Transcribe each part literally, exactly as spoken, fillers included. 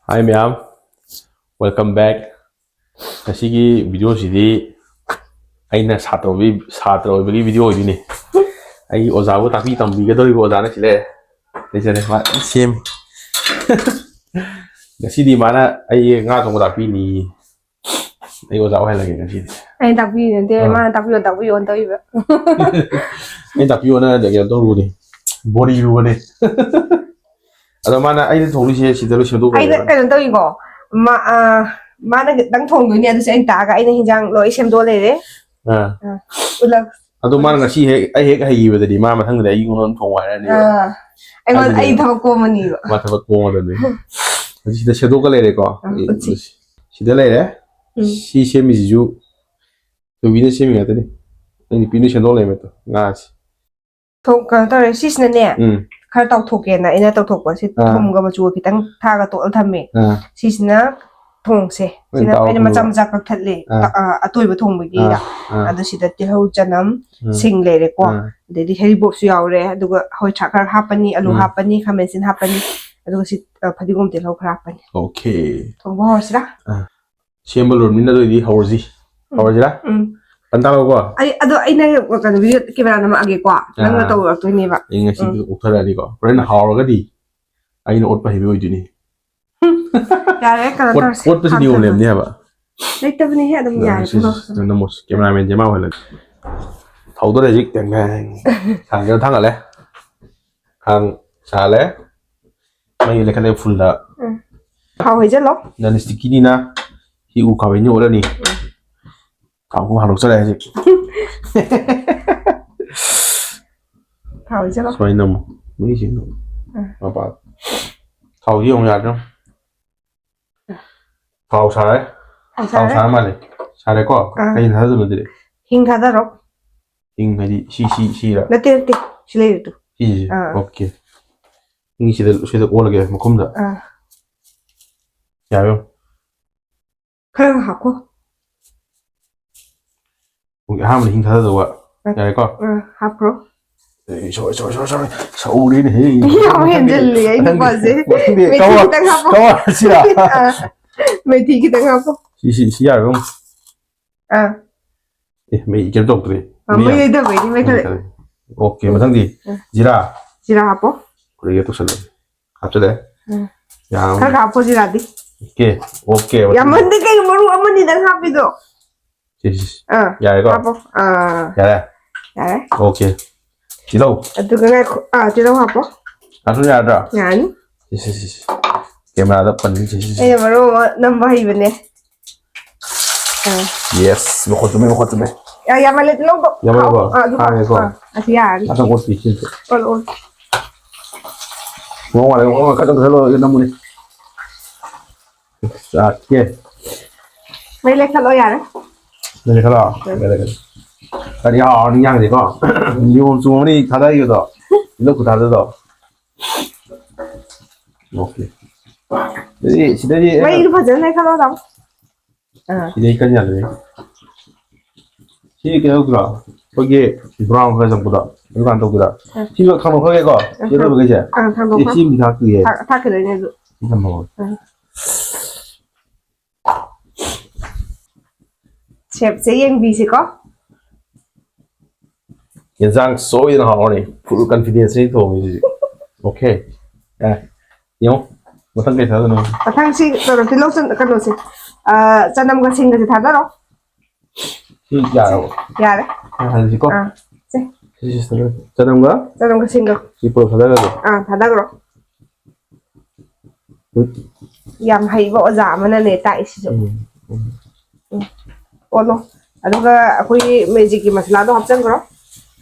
Hi ꯃꯌꯥꯝ, welcome back. ꯉꯁꯤꯒꯤ ꯚꯤꯗꯤꯑꯣꯁꯤꯗꯤ ꯑꯩꯅ ꯁꯥꯇ꯭ꯔ ꯑꯣꯏꯕꯒꯤ, ꯁꯥꯇ꯭ꯔ ꯑꯣꯏꯕꯒꯤ ꯚꯤꯗꯤꯑꯣ ꯑꯣꯏꯗꯣꯏꯅꯤ꯫ ꯑꯩ ꯑꯣꯖꯥꯕꯨ ꯇꯥꯛꯄꯤ ꯇꯝꯕꯤꯒꯗꯧꯔꯤꯕ ꯑꯣꯖꯥꯅ ꯁꯤ ꯂꯩꯔꯦ꯫ ꯂꯩꯖꯔꯦ, ꯃꯥ ꯁꯦꯝꯃꯤ꯫ ꯉꯁꯤꯗꯤ ꯃꯥꯅ ꯑꯩ ꯉꯥ ꯊꯣꯡꯕ ꯇꯥꯛꯄꯤꯅꯤ꯫ ꯑꯩ ꯑꯣꯖꯥ ꯑꯣꯏꯍꯜꯂꯒꯦ ꯉꯁꯤꯗꯤ꯫ ꯑꯩꯅ ꯇꯥꯛꯄꯤꯔꯤꯗꯤ ꯅꯠꯇꯦ, ꯑꯥ꯫ ꯃꯥꯅ ꯇꯥꯛꯄꯤꯌꯣ, ꯇꯥꯛꯄꯤꯌꯣꯅ ꯇꯧꯔꯤꯕ꯫ ꯑꯩꯅ ꯇꯥꯛꯄꯤꯌꯣꯅ ꯀꯩꯅꯣ ꯇꯧꯔꯨꯕꯅꯦ, ꯕꯣꯔꯤꯔꯨꯕꯅꯦ꯫ ꯑꯗꯣ ꯃꯥꯅ ꯑꯩꯅ ꯊꯣꯡꯗꯣꯏꯁꯦ ꯁꯤꯗ ꯂꯣꯏ ꯁꯦꯝꯗꯣꯛꯈ꯭ꯔꯦ꯫ ꯑꯩꯅ ꯀꯩꯅꯣ ꯇꯧꯋꯤꯀꯣ, ꯃꯥ-, ꯑꯥ, ꯃꯥꯅ ꯈꯤꯇꯪ ꯊꯣꯡꯗꯣꯏꯅꯦ, ꯑꯗꯨꯁꯨ ꯑꯩꯅ ꯇꯥꯛꯑꯒ ꯑꯩꯅ ꯍꯤꯟꯖꯥꯡ ꯂꯣꯏ ꯁꯦꯝꯗꯣꯛꯑ ꯂꯩꯔꯦ꯫ ꯑꯥ꯫ ꯑꯥ, ꯎꯠꯂꯛ-, ꯑꯗꯣ ꯃꯥꯅ ꯉꯁꯤ ꯍꯦꯛ, ꯑꯩ ꯍꯦꯛ ꯍꯩꯈꯤꯕꯗꯗꯤ ꯃꯥ ꯃꯊꯪꯗꯗꯤ ꯑꯩꯉꯣꯟꯗ ꯑꯗꯨꯝ ꯊꯣꯡꯉꯣ ꯍꯥꯏꯔꯅꯦꯕ꯫ ꯑꯥ, ꯑꯩꯉꯣꯟꯗ, ꯍꯥꯏꯗꯤ ꯑꯩ ꯊꯕꯛ ꯀꯣꯝꯃꯅꯤꯕ꯫ ꯃꯥ ꯊꯕꯛ ꯀꯣꯝꯃꯗꯕꯅꯤ꯫ ꯑꯗꯨ ꯁꯤꯗ ꯁꯦꯝꯗꯣꯛꯀ ꯂꯩꯔꯦꯀꯣ꯫ ꯑꯥ, ꯎꯠꯁꯤ꯫ ꯁꯤꯗ ꯂꯩꯔꯦ꯫ ꯎꯝ꯫ ꯁꯤ ꯁꯦꯝꯃꯤꯁꯤꯁꯨ ꯊꯣꯏꯕꯤꯅ ꯁꯦꯝꯃꯤ ꯉꯥꯛꯇꯅꯤ꯫ ꯑꯩ ꯅꯨꯄꯤꯅ ꯁꯦꯝꯗꯣꯛ ꯂꯩꯔꯝꯃꯦ ꯉꯥꯁꯦ꯫ ꯊꯣꯡ-, ꯀꯩꯅꯣ ꯇꯧꯔꯦ, ꯁꯤꯁꯤꯅꯅꯦ, ꯎꯝ꯫ ꯈꯔ ꯇꯥꯎꯊꯣꯛꯀꯦꯅ ꯑꯩꯅ ꯇꯧꯊꯣꯛꯄ꯫ ꯁꯤ ꯑꯥ꯫ ꯊꯨꯝꯒ ꯃꯆꯨꯒ ꯈꯤꯇꯪ ꯊꯥꯒ ꯇꯣꯠꯂ ꯊꯝꯃꯦ꯫ ꯑꯥ꯫ ꯁꯤꯁꯤꯅ ꯊꯣꯡꯁꯦ꯫ ꯍꯣꯏ, ꯁꯤꯅ ꯇꯥꯎꯔ ꯑꯩꯅ ꯃꯆꯥ ꯊꯝꯃꯒ꯫ ꯃꯆꯥ ꯀꯛꯊꯠꯂꯦ꯫ ꯑꯥ꯫ ꯇ-, ꯑ, ꯑꯇꯣꯏꯕ ꯊꯣꯡꯕꯒꯤꯗ꯫ ꯑꯥ, ꯑꯥ꯫ ꯑꯗꯨ ꯁꯤꯗ ꯇꯤꯜꯍꯧ, ꯆꯅꯝ, ꯎꯝ꯫ ꯁꯤꯡ ꯂꯩꯔꯦꯀꯣ꯫ ꯑꯥ꯫ ꯑꯗꯩꯗꯤ ꯍꯩꯔꯤꯕꯣꯞꯁꯨ ꯌꯥꯎꯔꯦ꯫ ꯑꯗꯨꯒ ꯍꯋꯥꯏ ꯊ꯭ꯔꯥꯛ ꯈꯔ ꯍꯥꯞꯄꯅꯤ, ꯑꯂꯨ ꯎꯝ꯫ ꯍꯥꯞꯄꯅꯤ, ꯈꯥꯃꯦꯟ ꯑꯁꯤꯟ ꯍꯥꯞꯄꯅꯤ꯫ ꯑꯗꯨꯒ ꯁꯤ, ꯑ, ꯐꯗꯤꯒꯣꯝ, ꯇꯤꯜꯍꯧ ꯈꯔ ꯍꯥꯞꯄꯅꯤ꯫ ꯑꯣꯀꯦ꯫ ꯊꯣꯡꯕ ꯍꯧꯔꯁꯤꯔꯥ? ꯑꯥ꯫ ꯁꯦꯝꯕ ꯂꯣꯏꯔꯕꯅꯤꯅ ꯑꯗꯨꯑꯣꯏꯗꯤ ꯍꯧꯔꯁꯤ꯫ ꯎꯝ꯫ ꯍꯧꯔꯁꯤꯔꯥ? ꯎꯝ꯫ ꯇꯟ ꯇꯥꯔꯛꯎꯀꯣ꯫ ꯑꯩ, ꯑꯗꯣ ꯑꯩꯅ ꯀꯩꯅꯣ ꯚꯤꯗꯤꯑꯣ ꯀꯦꯃꯦꯔꯥ ꯅꯝꯃꯛꯑꯒꯦꯀꯣ꯫ ꯅꯪꯅ ꯑꯥ꯫ ꯇꯧꯔꯛꯇꯣꯏꯅꯦꯕ꯫ ꯑꯩ ꯉꯁꯤꯗꯤ ꯎꯝ꯫ ꯑꯣꯛꯊꯔꯛꯑꯅꯤꯀꯣ꯫ ꯍꯣꯔꯦꯟ ꯍꯥꯎꯔꯒꯗꯤ ꯑꯩꯅ ꯑꯣꯠꯄ ꯍꯩꯕ ꯑꯣꯏꯗꯣꯏꯅꯤ꯫ ꯌꯥꯔꯦ, ꯀꯩꯅꯣ ꯑꯣꯠ-, ꯇꯧꯔꯁꯤ꯫ ꯑꯣꯠꯄꯁꯤ ꯅꯤꯌꯣꯝ ꯂꯩꯔꯝꯅꯤ ꯍꯥꯏꯕ꯫ ꯂꯩꯇꯕꯅꯦꯍꯦ, ꯑꯗꯨꯝ ꯌꯥꯔꯦ, ꯁꯤ, ꯄꯨꯡ ꯁꯤ, ꯁꯤ, ꯅꯝꯃꯣ, ꯁꯤ, ꯀꯦꯃꯦꯔꯥꯃꯦꯟꯁꯦ ꯃꯥ ꯑꯣꯏꯍꯜꯂꯒꯦ꯫ ꯊꯧꯗꯣꯔꯦ ꯍꯧꯖꯤꯛ, ꯇꯦꯡ ꯇꯦꯡ꯫ ꯈꯥꯡꯁꯦ ꯊꯥꯡꯒꯠꯂꯦ꯫ ꯈꯥꯡ ꯁꯥꯍꯜꯂꯦ꯫ ꯃꯩ ꯂꯩꯈꯠꯂꯦ ꯐꯨꯜꯗ꯫ ꯎꯝ꯫ ꯊꯥꯎ ꯍꯩꯖꯜꯂꯣ꯫ ꯅꯟ ꯁ꯭ꯇꯤꯛꯀꯤꯅꯤꯅ ꯁꯤ ꯎ ꯈꯥꯕꯩꯅ ꯑꯣꯠꯂꯅꯤ꯫ ꯎꯝ꯫ ꯊꯥꯎ ꯈꯨꯝ ꯍꯟꯗꯣꯛꯆꯔꯦ ꯍꯧꯖꯤꯛ꯫ ꯊꯥꯎ ꯍꯩꯖꯜꯂꯣ꯫ ꯁꯨꯃꯥꯏꯅ ꯅꯝꯃꯣ꯫ ꯃꯤꯁꯤꯡꯗꯣ꯫ ꯎꯝ꯫ ꯃꯄꯥ꯫ ꯊꯥꯎꯗꯤ ꯌꯦꯡꯉꯨ ꯌꯥꯗ꯭ꯔꯣ? ꯊꯥꯎ ꯁꯥꯔꯦ? ꯊꯥꯎ ꯊꯥꯎ ꯁꯥꯔꯦ? ꯁꯥꯔ ꯃꯥꯜꯂꯦ꯫ ꯁꯥꯔꯦꯀꯣ? ꯑꯥ꯫ ꯀꯩ ꯊꯥꯗꯗꯣꯏꯅꯣ ꯑꯗꯨꯗꯤ? ꯍꯤꯡ ꯊꯥꯗꯔꯣ꯫ ꯍꯤꯡ ꯍꯥꯏꯗꯤ ꯁꯤ, ꯁꯤ, ꯁꯤꯔ? ꯅꯠꯇꯦ, ꯅꯠꯇꯦ꯫ ꯁꯤ ꯂꯩꯔꯦ ꯇꯨ꯫ ꯁꯤꯁꯦ? ꯑꯥ꯫ ꯑꯣꯀꯦ꯫ ꯍꯤꯡ ꯁꯤꯗ, ꯁꯤꯗ ꯑꯣꯜꯂꯒꯦ ꯃꯈꯨꯝꯗ꯫ ꯑꯥ꯫ ꯌꯥꯔꯦ? ꯈꯔ ꯍꯥꯞꯈꯣ꯫ ꯑꯣꯀꯦ, ꯑꯍꯥꯟꯕꯗ ꯍꯤꯡ ꯊꯥꯗꯗꯧꯕ꯫ ꯑꯥ꯫ ꯌꯥꯔꯦꯀꯣ? ꯑꯥ, ꯍꯥꯞꯈ꯭ꯔꯣ꯫ ꯑꯦ, sorry, sorry, sorry, sorry. ꯁꯧꯔꯦꯅꯦꯍꯦ꯫ ꯌꯥꯝ ꯍꯦꯟꯖꯜꯂꯦ, ꯑꯩ ꯅꯨꯄꯥꯁꯦ꯫ ꯃꯊꯪꯗꯤ ꯃꯦꯊꯤ cover, ꯈꯤꯇꯪ ꯍꯥꯞꯄꯣ꯫ cover ꯁꯤꯔꯥ? ꯑꯥ, ꯃꯦꯊꯤ ꯈꯤꯇꯪ ꯍꯥꯞꯄꯣ꯫ ꯁꯤ, ꯁꯤ, ꯁꯤ ꯌꯥꯔꯣꯏ꯫ ꯑꯥ꯫ ꯑꯦ, ꯃꯩ ꯀꯩꯝ ꯇꯧꯗ꯭ꯔꯤ꯫ ꯑꯥ, ꯃꯩ ꯂꯩꯗꯕꯩꯅꯤ, ꯃꯩ ꯈꯔ꯫ OK, ꯃꯊꯪꯗꯤ ꯎꯝ꯫ ꯖꯤꯔꯥ꯫ ꯖꯤꯔꯥ ꯍꯥꯞꯄꯣ꯫ ꯈꯨꯗꯩꯒ ꯇꯧꯁꯜꯂꯦ꯫ ꯍꯥꯞꯆꯜꯂꯦ꯫ ꯎꯝ꯫ ꯌꯥꯝ꯫ ꯈꯔ ꯍꯥꯞꯄꯣ ꯖꯤꯔꯥꯗꯤ꯫ OK, OK꯫ ꯌꯥꯝꯃꯟꯗꯦ, ꯀꯩꯅꯣ ꯃꯔꯨ ꯑꯃꯅꯤꯗꯪ ꯍꯥꯞꯄꯤꯗꯣ꯫ ꯁꯤ, ꯁꯤ, ꯁꯤ꯫ ꯑꯥ꯫ ꯌꯥꯔꯦꯀꯣ? ꯍꯥꯞꯄꯣ꯫ ꯑꯥ꯫ ꯌꯥꯔꯦ? ꯌꯥꯔꯦ꯫ OK꯫ ꯇꯤꯜꯍꯧ꯫ ꯑꯗꯨꯒ ꯉꯥꯏꯈꯣ꯫ ꯑꯥ, ꯇꯤꯜꯍꯧ ꯍꯥꯞꯄꯣ꯫ ꯑꯗꯨ ꯌꯥꯗ꯭ꯔꯥ? ꯌꯥꯅꯤ꯫ ꯁꯤ, ꯁꯤ, ꯁꯤ, ꯁꯤ꯫ ꯀꯦꯃꯦꯔꯥꯗ ꯄꯟꯁꯤ, ꯁꯤ, ꯁꯤ, ꯁꯤ꯫ ꯑꯩꯅ ꯃꯔꯨ ꯑꯃ ꯅꯝꯕ ꯍꯩꯕꯅꯦ꯫ ꯑꯥ꯫ Yes, ꯃꯈꯣꯟ ꯆꯨꯝꯃꯦ, ꯃꯈꯣꯟ ꯆꯨꯝꯃꯦ꯫ ꯌꯥ-, ꯌꯥꯝꯃꯜꯂꯦ, ꯇꯤꯜꯍꯧꯗꯣ꯫ ꯌꯥꯝꯃꯜꯂꯦꯀꯣ? ꯑꯥ, ꯑꯗꯨ ꯍꯥꯡꯉꯦꯀꯣ? ꯑꯥ, ꯑꯁꯤ ꯌꯥꯔꯅꯤ꯫ ꯉꯥꯛꯇꯪ ꯑꯣꯠꯄꯤ, ꯁꯤ꯫ ꯑꯣꯠꯂꯣ, ꯑꯣꯠꯂꯣ꯫ ꯃꯑꯣꯡ ꯃꯥꯜꯂꯦ, ꯃꯑꯣꯡ ꯃꯥꯜꯂꯦ, ꯈꯇꯪ ꯈꯜꯂꯣ, ꯑꯩ ꯅꯝꯃꯨꯅꯦ꯫ ꯆꯥꯛꯀꯦ꯫ ꯃꯩ ꯂꯩꯈꯠꯂꯣ, ꯌꯥꯔꯦ꯫ ꯂꯩꯈꯠꯂꯣ? ꯎꯝ꯫ ꯂꯩꯈꯠꯂꯦ꯫ ꯀꯔꯤ ꯍꯥꯎꯔꯅꯤ ꯏꯟꯖꯥꯡꯁꯦꯀꯣ? ꯅꯤꯌꯣꯝ ꯆꯨꯝ ꯑꯃꯅꯤ ꯊꯥꯗꯈꯤꯕꯗꯣ꯫ ꯇꯤꯜꯍꯧ ꯈꯨꯊꯥꯗꯗꯣ꯫ OK꯫ ꯑꯗꯨꯗꯤ ꯁꯤꯗꯩꯗꯤ ꯑꯩꯅ ꯃꯩꯗꯨ ꯐꯖꯅ ꯂꯩꯈꯠꯂꯣ, ꯇꯥꯃꯣ꯫ ꯑꯥ꯫ ꯁꯤꯗꯩ ꯀꯟ ꯌꯥꯗ꯭ꯔꯦ꯫ ꯁꯤ ꯀꯩꯅꯣ ꯇꯧꯗ꯭ꯔꯣ? ꯑꯩꯈꯣꯏꯒꯤ brown ꯈꯔ ꯆꯪꯕꯗꯣ, ꯑꯗꯨꯀꯥꯟ ꯇꯧꯕꯗ꯫ ꯑꯥ꯫ ꯁꯤꯁꯨ ꯊꯥꯡꯗꯣꯛꯈ꯭ꯔꯒꯦꯀꯣ? ꯑꯥ, ꯌꯦꯔꯨꯝ ꯀꯩꯁꯦ? ꯑꯥ, ꯊꯥꯡꯗꯣꯛꯈ꯭ꯔꯣ꯫ ꯑꯦ, ꯁꯤ ꯑꯃꯗꯤ ꯊꯥꯛꯇ꯭ꯔꯤꯌꯦ꯫ ꯊꯥ-, ꯊꯥꯛꯈꯤꯗꯣꯏꯅꯦ ꯑꯗꯨ꯫ ꯁꯤ ꯊꯝꯃꯣ꯫ ꯁꯦꯞꯁꯦ ꯌꯦꯡꯕꯤꯁꯤꯀꯣ꯫ ꯌꯦꯟꯁꯥꯡ ꯁꯣꯏꯗꯅ ꯍꯥꯎꯔꯅꯤ꯫ Full confidence ꯅꯤ ꯊꯣꯡꯉꯤꯁꯤꯗꯤ꯫ OK꯫ ꯑꯦ, ꯌꯦꯡꯉꯣ꯫ ꯃꯊꯪ ꯀꯩ ꯊꯥꯗꯣꯏꯅꯣ? ꯃꯊꯪ ꯁꯤ ꯀꯩꯅꯣ, ꯇꯤꯜꯍꯧ ꯆꯟ-, ꯀꯩꯅꯣꯁꯦ, ꯑ, ꯆꯅꯝꯒ ꯁꯤꯡꯒꯁꯦ ꯊꯥꯗꯔꯣ꯫ ꯁꯤ ꯌꯥꯔꯕꯣ? ꯌꯥꯔꯦ꯫ ꯍꯥꯟꯅꯁꯤꯀꯣ꯫ ꯑꯥ, ꯁꯦ꯫ ꯁꯤ, ꯁꯤ ꯊꯥꯗꯔ-, ꯆꯅꯝꯒ ꯆꯅꯝꯒ ꯁꯤꯡꯒ꯫ ꯁꯤ ꯄꯨꯂꯞ ꯊꯥꯗꯔꯒ꯫ ꯑꯥ, ꯊꯥꯗꯈ꯭ꯔꯣ꯫ ꯎꯝ꯫ ꯌꯥꯝ ꯍꯩꯕ ꯑꯣꯖꯥ ꯑꯃꯅꯅꯦ ꯇꯥꯛꯏꯁꯤꯁꯨ꯫ ꯎꯝ, ꯎꯝ꯫ ꯑꯣꯜꯂꯣ꯫ ꯑꯗꯨꯒ ꯑꯩꯈꯣꯏꯒꯤ ꯃꯦꯖꯤꯛꯀꯤ ꯃꯁꯂꯥꯗꯣ ꯍꯥꯞꯆꯟꯈ꯭ꯔꯣ꯫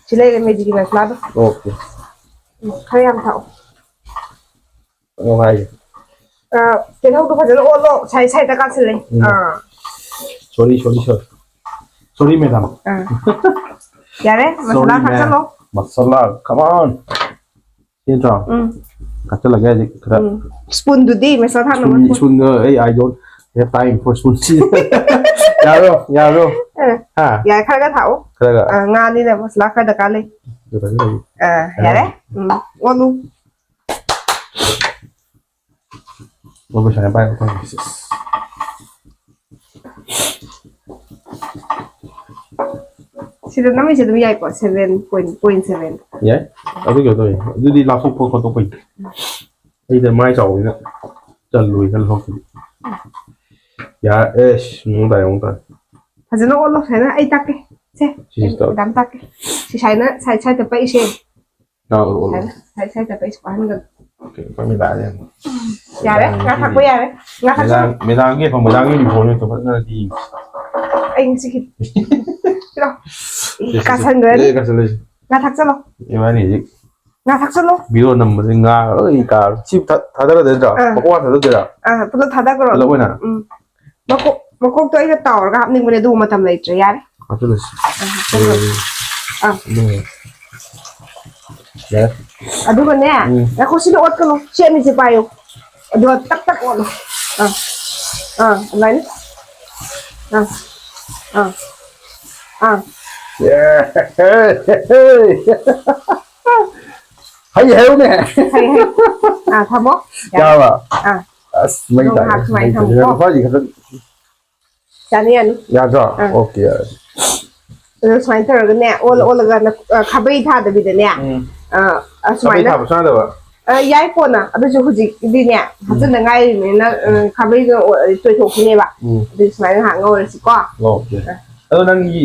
ꯁꯤ ꯂꯩꯔꯦ ꯃꯦꯖꯤꯛꯀꯤ ꯃꯁꯂꯥꯗꯣ꯫ OK꯫ ꯎꯝ, ꯈꯔ ꯌꯥꯝ ꯊꯥꯛꯑꯣ꯫ ꯀꯩꯅꯣ ꯍꯥꯏꯁꯦ꯫ ꯑ, ꯇꯤꯜꯍꯧꯗꯣ ꯐꯖꯅ ꯑꯣꯠꯂꯣ꯫ ꯁꯥꯏ ꯁꯥꯏꯗ ꯀꯥꯁꯤꯜꯂꯦ꯫ ꯎꯝ꯫ ꯑꯥ꯫ Sorry, sorry, sorry꯫ Sorry, madam꯫ ꯑꯥ꯫ ꯌꯥꯔꯦ, ꯃꯁꯂꯥ Sorry, ma'am꯫ ꯊꯥꯛꯆꯜꯂꯣ꯫ Masala, come on꯫ ꯁꯤ ꯅꯠꯇ꯭ꯔꯣ? ꯎꯝ꯫ ꯊꯥꯛꯆꯜꯂꯒꯦ ꯍꯧꯖꯤꯛ ꯈꯔ꯫ ꯎꯝ꯫ Spoon ꯗꯨꯗꯤ ꯃꯁꯂꯥ ꯊꯥꯛꯅꯕ Spoon, spoon꯫ spoon ꯗꯣ ꯑꯩ, I don't have time for spoon꯫ ꯌꯥꯔꯣ, ꯌꯥꯔꯣ꯫ ꯑꯦ, ꯍꯥ? ꯌꯥꯔꯦ, ꯈꯔ ꯈꯔ ꯊꯥꯛꯑꯣ꯫ ꯈꯔꯒ꯫ ꯑ, ꯉꯥꯅꯤꯅ ꯃꯁꯂꯥ ꯈꯔ ꯗꯔꯀꯥꯔ ꯂꯩ꯫ ꯑꯗꯨ ꯐꯖꯅ ꯇꯧ꯫ ꯑꯥ, ꯌꯥꯔꯦ꯫ ꯎꯝ, ꯑꯣꯜꯂꯨ꯫ ꯑꯣꯜꯂꯨ, ꯁꯨꯃꯥꯏꯅ ꯄꯥꯏꯔꯣ, ꯄꯥꯏꯔꯣ꯫ ꯁꯤꯁ꯫ ꯁꯤꯗ ꯅꯝꯃꯤꯁꯦ ꯑꯗꯨꯝ ꯌꯥꯏꯀꯣ, seven point, point seven꯫ ꯌꯥꯏ꯫ ꯑꯗꯨ ꯀꯩꯅꯣ ꯇꯧꯋꯤ꯫ ꯑꯗꯨꯗꯤ ꯂꯥꯞꯊꯣꯛꯄ ꯈꯣꯠꯇꯣꯛꯄꯩ꯫ ꯑꯩꯗ ꯃꯥꯏ ꯆꯥꯎꯕꯅꯤꯅ ꯆꯜꯂꯣꯏ ꯈꯜꯂꯦ ꯂꯧꯊꯣꯛꯄꯗꯤ꯫ ꯌꯥꯔꯦ꯫ ꯑꯦꯁ, ꯃꯑꯣꯡ ꯇꯥꯔꯦ, ꯃꯑꯣꯡ ꯇꯥꯔꯦ꯫ ꯐꯖꯅ ꯑꯣꯜꯂꯣ, ꯁꯨꯃꯥꯏꯅ ꯑꯩ ꯇꯥꯛꯀꯦ꯫ ꯁꯦ, ꯁꯤꯁꯤ ꯑꯩ ꯇꯧ꯫ ꯃꯦꯗꯥꯝ ꯇꯥꯛꯀꯦ꯫ ꯁꯤ ꯁꯨꯃꯥꯏꯅ side side ꯇ ꯄꯛꯏꯁꯦ꯫ ꯇꯥꯛꯑꯣ, ꯑꯣꯜꯂꯣ꯫ ꯁꯨꯃꯥꯏꯅ side side ꯇ ꯄꯛꯏꯁꯦ ꯄꯥꯛꯍꯟꯒꯅꯨ꯫ ꯑꯣꯀꯦ, ꯄꯥꯛꯃꯤ ꯂꯥꯛꯑꯦ꯫ ꯌꯥꯔꯦ, ꯃꯦꯗꯥꯝꯒꯤ ꯉꯥ ꯊꯥꯛꯄ ꯌꯥꯔꯦ꯫ ꯉꯥ ꯊꯥꯛꯆꯜꯂꯣ꯫ ꯃꯦꯗꯥꯝ, ꯃꯦꯗꯥꯝꯒꯤ ꯐꯣꯟ, ꯃꯦꯗꯥꯝꯒꯤ ꯐꯣꯟ ꯐꯖꯅꯗꯤ ꯌꯦꯡꯁꯤ꯫ ꯑꯩ ꯉꯁꯤꯒꯤ ꯄꯤꯔꯣ꯫ ꯁꯤ, ꯁꯤ, ꯁꯤ꯫ ꯀꯥꯁꯟꯈ꯭ꯔꯅꯤ꯫ ꯑꯦ, ꯀꯥꯁꯜꯂꯦ꯫ ꯉꯥ ꯊꯥꯛꯆꯜꯂꯣ꯫ ꯏꯕꯥꯅꯤ ꯍꯧꯖꯤꯛ ꯉꯥ ꯊꯥꯛꯆꯜꯂꯣ꯫ ꯚꯤꯗꯤꯑꯣ ꯅꯝꯕꯁꯦ ꯉꯥ ꯂꯣꯏ ꯀꯥꯔꯦ꯫ ꯁꯤ ꯊꯥ-, ꯊꯥꯗꯔꯗꯣꯏ ꯅꯠꯇ꯭ꯔꯣ? ꯑꯥ꯫ ꯃꯀꯣꯛ ꯊꯥꯗꯗꯣꯏꯔꯥ? ꯑꯥ, ꯄꯨꯂꯞ ꯊꯥꯗꯈ꯭ꯔꯣ꯫ ꯄꯨꯂꯞ ꯑꯣꯏꯅ? ꯎꯝ꯫ ꯃꯀꯣꯛ, ꯃꯀꯣꯛꯇꯣ ꯑꯩꯅ ꯇꯥꯎꯔꯒ ꯍꯥꯞꯅꯤꯡꯕꯅꯦ, ꯑꯗꯨꯕꯨ ꯃꯇꯝ ꯂꯩꯇ꯭ꯔꯦ꯫ ꯌꯥꯔꯦ꯫ ꯍꯥꯞꯆꯜꯂꯁꯤ꯫ ꯑꯥ, ꯍꯥꯞꯆꯜꯂꯣ꯫ ꯎꯝ꯫ ꯑꯥ꯫ ꯎꯝ꯫ ꯌꯥꯔꯦ꯫ ꯑꯗꯨꯒꯅꯦ, ꯎꯝ꯫ ꯉꯥꯏꯈꯣ, ꯁꯤꯗ ꯑꯣꯠꯀꯅꯨ꯫ ꯁꯤ ꯑꯅꯤꯁꯦ ꯄꯥꯏꯌꯨ꯫ ꯑꯗꯨꯒ ꯇꯛ ꯇꯛ ꯑꯣꯠꯂꯣ꯫ ꯑꯥ꯫ ꯑꯥ, ꯑꯗꯨꯃꯥꯏꯅ꯫ ꯑꯥ꯫ ꯑꯥ꯫ ꯑꯥ꯫ ꯌꯦ꯫ ꯍꯩ ꯍꯩꯅꯦ꯫ ꯍꯩ, ꯍꯩ꯫ ꯑꯥ, ꯊꯝꯃꯣ꯫ ꯌꯥꯔꯦ꯫ ꯌꯥꯔꯕ? ꯑꯥ꯫ ꯑꯁ, ꯃꯩ ꯑꯗꯣ ꯇꯥꯔꯦ꯫ ꯉꯥꯏꯍꯥꯛ ꯁꯨꯃꯥꯏꯅ ꯃꯩ ꯇꯥꯔꯦ꯫ ꯊꯝꯃꯨꯀꯣ꯫ ꯉꯥꯏꯈꯣ, ꯈꯔꯗꯤ ꯈꯛꯇꯪ꯫ ꯌꯥꯅꯤ, ꯌꯥꯅꯤ꯫ ꯌꯥꯗ꯭ꯔꯣ? ꯑꯥ꯫ ꯑꯣꯀꯦ, ꯌꯥꯔꯦ꯫ ꯑꯗꯣ ꯁꯨꯃꯥꯏꯅ ꯇꯧꯔꯒꯅꯦ, ꯑꯣꯜꯂ ꯎꯝ꯫ ꯑꯣꯜꯂꯒ ꯅ-, ꯑ, ꯈꯥꯕꯩ ꯊꯥꯗꯕꯤꯗꯅꯦ, ꯎꯝ꯫ ꯑ, ꯑ, ꯈꯥꯕꯩ ꯁꯨꯃꯥꯏꯅ, ꯊꯥꯕ ꯆꯥꯗꯕ? ꯑ, ꯌꯥꯏ ꯀꯣꯟꯅ꯫ ꯑꯗꯨꯁꯨ ꯍꯧꯖꯤꯛꯀꯤꯗꯤꯅꯦ, ꯎꯝ꯫ ꯍꯥꯞꯆꯤꯟꯗ ꯉꯥꯏꯔꯤꯕꯅꯤꯅ, ꯑ, ꯈꯥꯕꯩꯗꯣ, ꯑ, ꯇꯣꯏꯊꯣꯛꯈꯤꯅꯦꯕ꯫ ꯎꯝ꯫ ꯑꯗꯨ ꯁꯨꯃꯥꯏꯅ ꯉꯥꯏꯍꯥꯛ ꯉꯧꯔꯁꯤꯀꯣ꯫ ꯑꯣꯀꯦ꯫ ꯑ꯫ ꯑꯗꯣ ꯅꯪꯒꯤ,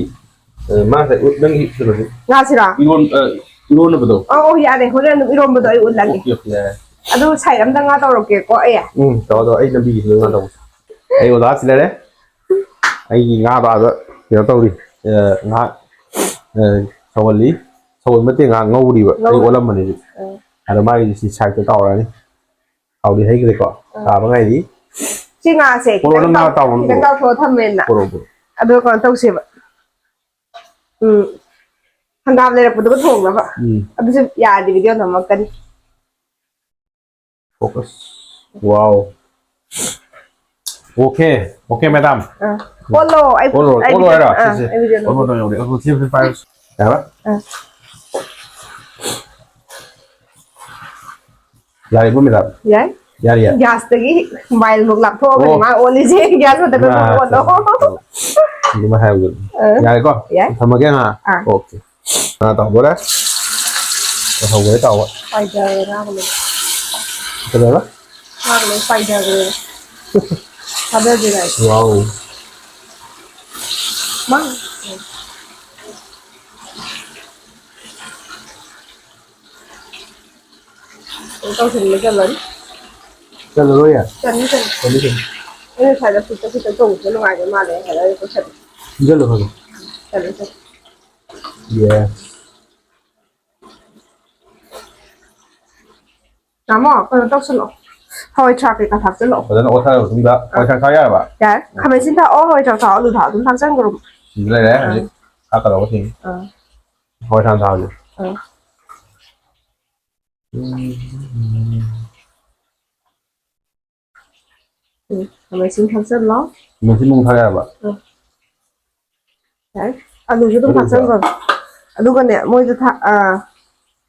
ꯑ, ꯃꯥ ꯉꯁꯥꯏ ꯎꯠ-, ꯅꯪꯒꯤ ꯀꯩꯅꯣꯁꯦ ꯉꯥꯁꯤꯔꯣ? ꯏꯔꯣꯟ-, ꯑ, ꯏꯔꯣꯟꯅꯕꯗꯣ? ꯑꯣ, ꯑꯣ, ꯌꯥꯔꯦ꯫ ꯍꯣꯔꯦꯟ ꯑꯗꯨꯝ ꯏꯔꯣꯟꯕꯗꯣ ꯑꯩ ꯎꯠꯂꯒꯦ꯫ ꯑꯣꯀꯦ, ꯑꯣꯀꯦ, ꯌꯥꯔꯦ꯫ ꯑꯗꯨ side ꯑꯝꯗ ꯉꯥ ꯇꯧꯔꯛꯀꯦꯀꯣ ꯑꯩ꯫ ꯎꯝ, ꯇꯧꯔꯣ, ꯇꯧꯔꯣ꯫ ꯑꯩ ꯂꯝꯕꯤꯒꯤꯁꯤꯗ ꯉꯥ ꯇꯧꯔꯛꯀꯦ꯫ ꯑꯩ ꯑꯣꯖꯥ ꯁꯤ ꯂꯩꯔꯦ꯫ ꯑꯩꯒꯤ ꯉꯥꯗꯣ ꯑꯥꯗ ꯀꯩꯅꯣ ꯇꯧꯔꯤ꯫ ꯑ, ꯉꯥꯏꯍꯥꯛ, ꯑ, ꯁꯧꯍꯜꯂꯤ꯫ ꯁꯧꯍꯟꯕ ꯅꯠꯇꯦ, ꯉꯥꯏꯍꯥꯛ ꯉꯧꯔꯤꯕ꯫ ꯑꯩ ꯉꯧꯔꯤ꯫ ꯑꯣꯠꯂꯝꯕꯅꯤ ꯍꯧꯖꯤꯛ꯫ ꯑ꯫ ꯑꯗꯣ ꯃꯥꯒꯤꯗꯤ ꯁꯤ side ꯇ ꯇꯥꯎꯔꯛꯑꯅꯤ꯫ ꯇꯥꯎꯗꯤ ꯍꯩꯈ꯭ꯔꯦꯀꯣ꯫ ꯑ꯫ ꯇꯥꯕ ꯉꯥꯏꯔꯤ꯫ ꯁꯤ ꯉꯥꯁꯦ ꯄꯣꯔꯛꯑꯣ, ꯈꯤꯇꯪ ꯅꯪ ꯉꯥ ꯇꯥꯎ-, ꯇꯥꯎꯕ ꯈꯤꯇꯪ ꯅꯠꯇ꯭ꯔꯣ? ꯇꯥꯎꯊꯣꯛꯑ ꯊꯝꯃꯦꯅ꯫ ꯄꯣꯔꯛꯑꯣ, ꯄꯣꯔꯛꯑꯣ꯫ ꯑꯗꯨꯒ ꯀꯩꯅꯣ ꯇꯧꯁꯦꯕ꯫ ꯎꯝ꯫ ꯍꯪꯒꯥꯝ ꯂꯩꯔꯛꯄꯗꯨꯒ ꯊꯣꯡꯅꯕ꯫ ꯎꯝ꯫ ꯑꯗꯨꯁꯨ ꯌꯥꯔꯗꯤ video ꯅꯝꯃꯛꯀꯅꯤ꯫ Focus꯫ Wow꯫ Okay, okay, madam꯫ ꯑꯥ꯫ ꯑꯣꯜꯂꯣ, ꯑꯩ, ꯑꯣꯜꯂꯣ, ꯑꯩ ꯑꯣꯜꯂꯣ video, ꯍꯥꯏꯔꯣ? ꯑꯥ, ꯁꯤꯁꯦ꯫ ꯑꯩ video ꯑꯣꯜꯂꯣ, ꯅꯝꯒꯦ꯫ ꯇꯧ ꯌꯥꯎꯔꯦ꯫ ꯑꯣꯜꯂꯣ, ꯁꯤ ꯑꯝꯇ ꯄꯥꯏꯔꯣ꯫ ꯌꯥꯔꯕ? ꯑꯥ꯫ ꯌꯥꯔꯦꯀꯣ, ꯃꯦꯗꯥꯝ? ꯌꯥꯏ꯫ ꯌꯥꯔꯦ, ꯌꯥꯔꯦ꯫ ꯒ꯭ꯌꯥꯁꯇꯒꯤ ꯃꯥꯏꯜꯃꯨꯛ ꯂꯥꯞꯊꯣꯛꯑꯒꯅꯤ ꯑꯣ꯫ ꯃꯥ ꯑꯣꯜꯂꯤꯁꯦ꯫ ꯒ꯭ꯌꯥꯁ ꯃꯊꯛꯇ ꯏꯃꯥ, ꯑꯣꯜꯂꯣ꯫ ꯑꯗꯨꯃꯥꯏ ꯍꯥꯏꯕꯗꯨ꯫ ꯑ꯫ ꯌꯥꯔꯦꯀꯣ? ꯌꯥꯏ꯫ ꯊꯝꯃꯒꯦ ꯉꯥꯏꯍꯥꯛ? ꯑꯥ꯫ ꯑꯣꯀꯦ꯫ ꯉꯥ ꯇꯥꯎꯗꯣꯔꯦ꯫ ꯇꯥꯎꯍꯧꯕꯅꯦ ꯇꯥꯎꯕ꯫ ꯄꯥꯏꯗꯔꯦ ꯉꯥꯒ ꯂꯣꯏ꯫ ꯀꯩꯗꯧꯔꯕ? ꯉꯥꯒ ꯂꯣꯏ ꯄꯥꯏꯗꯔꯦ꯫ ꯊꯥꯗꯗ꯭ꯔꯤꯉꯩꯗ꯫ ꯋꯥꯎ꯫ ꯃꯥ꯫ ꯀꯩꯅꯣ ꯇꯧꯁꯤꯟꯕ ꯆꯜꯂꯅꯤ꯫ ꯆꯜꯂꯔꯣꯏꯌꯦ? ꯆꯟꯅꯤ, ꯆꯟꯅꯤ꯫ ꯆꯜꯂꯤ, ꯆꯜꯂꯤ꯫ ꯑꯩꯅ ꯉꯁꯥꯏꯗ ꯐꯨꯠꯇ ꯐꯨꯠꯇ ꯇꯧꯕꯁꯦ ꯅꯨꯡꯉꯥꯏꯕ ꯃꯥꯜꯂꯦ ꯍꯥꯏꯔꯒ ꯇꯧꯁꯜꯂꯦ꯫ ꯄꯨꯟꯁꯜꯂꯣ ꯈꯔ ꯈꯔ꯫ ꯆꯜꯂꯦ, ꯆꯜꯂꯦ꯫ ꯌꯦꯁ꯫ ꯇꯥꯃꯣ, ꯀꯩꯅꯣ ꯇꯧꯁꯜꯂꯣ꯫ ꯍꯋꯥꯏ ꯊ꯭ꯔꯥꯛ ꯀꯩꯀꯥ ꯊꯥꯛꯆꯜꯂꯣ꯫ ꯐꯖꯅ ꯑꯣꯠꯈꯥꯏꯔ ꯃꯇꯨꯡꯗ ꯍꯋꯥꯏ ꯊ꯭ꯔꯥꯛ ꯊꯥꯛ ꯌꯥꯔꯕ? ꯌꯥꯔꯦ꯫ ꯈꯥꯃꯦꯟ ꯑꯁꯤꯟ ꯊꯥꯛꯑꯣ, ꯍꯋꯥꯏ ꯊ꯭ꯔꯥꯛ ꯊꯥꯛꯑꯣ, ꯑꯂꯨ ꯊꯥꯛꯑꯣ, ꯑꯗꯨꯝ ꯊꯥꯛꯆꯟꯈ꯭ꯔꯣ꯫ ꯁꯤꯗ ꯂꯩꯔꯦ, ꯑꯥ꯫ ꯍꯧꯖꯤꯛ ꯊꯥꯛꯀꯗꯧꯕꯁꯤꯡ꯫ ꯑꯥ꯫ ꯍꯋꯥꯏ ꯊ꯭ꯔꯥꯛ ꯊꯥꯛꯑꯒꯦ꯫ ꯑꯥ꯫ ꯎꯝ, ꯈꯥꯃꯦꯟ ꯑꯁꯤꯟ ꯊꯥꯛꯆꯜꯂꯣ꯫ ꯈꯥꯃꯦꯟ ꯑꯁꯤꯟꯕ ꯑꯃꯨꯛ ꯊꯥꯛ ꯌꯥꯔꯕ? ꯑꯥ꯫ ꯌꯥꯔꯦ꯫ ꯑꯂꯨꯁꯨ ꯑꯗꯨꯝ ꯑꯗꯨ ꯊꯥꯛꯆꯟꯈ꯭ꯔꯣ꯫ ꯑꯗꯨꯒꯅꯦ, ꯃꯣꯏꯗꯣ ꯊꯥꯛ-, ꯑꯥ,